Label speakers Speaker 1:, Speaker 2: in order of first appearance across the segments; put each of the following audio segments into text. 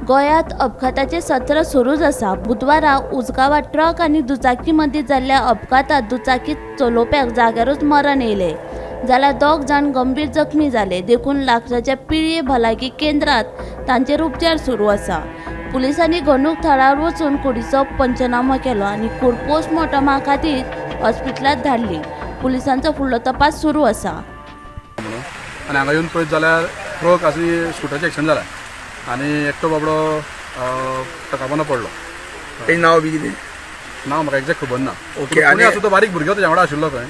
Speaker 1: गोंयांत अपघाताचें सत्र सुरूच आसा. बुधवारा उजगांवां ट्रक आनी दुचाकी मदीं जाल्ल्या अपघातांत दुचाकी चलोवप्याक जाग्यारूच मरण येयलें, जाल्यार 2 जाण गंभीर जखमी जाले. देखून लागसारच्या पिळये भलायकी केंद्रांत तांचेर उपचार सुरू आसा. पुलिसांनी घडणूक थळार वचून कुडीचो पंचनामो केलो आनी कूड पोस्टमॉर्टमा खातीर हॉस्पिटलांत धाडली. पुलिसांचो फुडलो तपास सुरू आसा.
Speaker 2: आनी हांगा येवन पळयत जाल्यार ट्रक आनी स्कुटराचें एक्सिडंट जाला आनी एकटो बाबडो ट्रका पोंदा पडलो.
Speaker 3: तेजें नांव बी कितें?
Speaker 2: नांव म्हाका एग्जॅक्ट खबर ना.
Speaker 3: ओके. आनी
Speaker 2: आसूं तो बारीक भुरगो तेज्या वांगडा आशिल्लो खंय.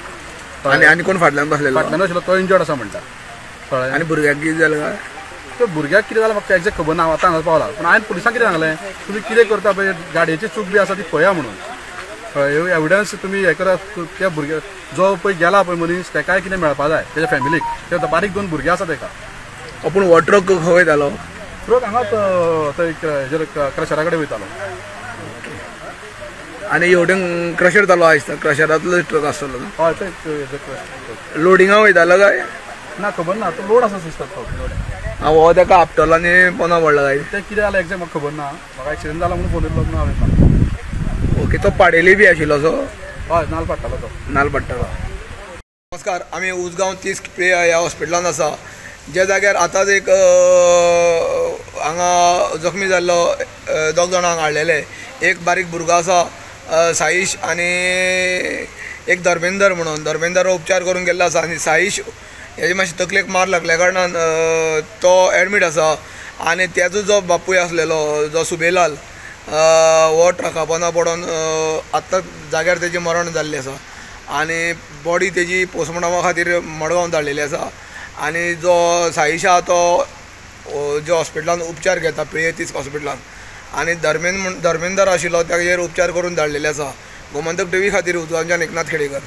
Speaker 3: आनी आनी कोण फाटल्यान बसलेलो?
Speaker 2: फाटल्यान आशिल्लो तो इंजर्ड आसा म्हणटा. कळ्ळें?
Speaker 3: आनी भुरग्याक कितें जालें काय?
Speaker 2: ते भुरग्याक कितें जालें म्हाका एग्जॅक्ट खबर ना. हांव आतां हांगा पावला. पूण हांवें पुलिसांक कितें सांगलें, तुमी कितें करता पळय, गाडयेची चूक बी आसा ती पळया म्हणून. कळ्ळें? एविडन्स तुमी हें करात. त्या भुरग्या जो पळय गेला पळय मनीस तेकाय कितें मेळपा जाय तेज्या फॅमिलीक. ते बारीक 2 भुरगे आसा तेका.
Speaker 3: पूण हो ट्रक खंय वयतालो?
Speaker 2: ट्रक हांगाच थंय हेजेर क्रशरा कडेन वयतालो.
Speaker 3: आनी हेवटेन क्रशर चालू आसता, क्रशरांतलो ट्रक आसतलो.
Speaker 2: हय, ते
Speaker 3: लोडिंगा वयतालो काय
Speaker 2: ना खबर ना. तो लोड आसा दिसता तो.
Speaker 3: हो तेका आपटलो आनी पोंदा पडलो काय?
Speaker 2: तें कितें जालें एग्जॅक्ट म्हाका खबर ना. म्हाका एक्सिडंट जाला म्हणून फोन येयल्लो म्हणून हांवें.
Speaker 3: ओके. तो पाडेली बी आशिल्लो असो?
Speaker 2: हय, नाल पडटालो तो.
Speaker 3: नाल पडटालो. नमस्कार, आमी उजगांव 30 ह्या हॉस्पिटलांत आसा, ज्या जाग्यार आतांच एक हांगा जखमी जाल्लो 2 जाणांक हाडलेले. एक बारीक भुरगो आसा साईश आनी एक धर्मेंदर म्हणून. धर्मेंदर उपचार करून गेल्लो आसा आनी साईश हेजे मातशें तकलेक मार लागल्या कारणान तो एडमीट आसा. आनी तेजो जो बापूय आसलेलो जो सुबेलाल हो ट्रका पोंदा पडोन आत्तां जाग्यार तेजें मरण जाल्लें आसा आनी बॉडी तेजी पोस्टमॉर्टमा खातीर मडगांव धाडलेली आसा. आनी जो साईश आहा तो जो हॉस्पिटलान उपचार घेता पिळये 30 हॉस्पिटलान. आनी धर्मेंदर आशिल्लो ताजेर उपचार करून धाडलेले आसा. गोमंतक टीव्ही खातीर उजगांवच्यान एकनाथ खेडेकर.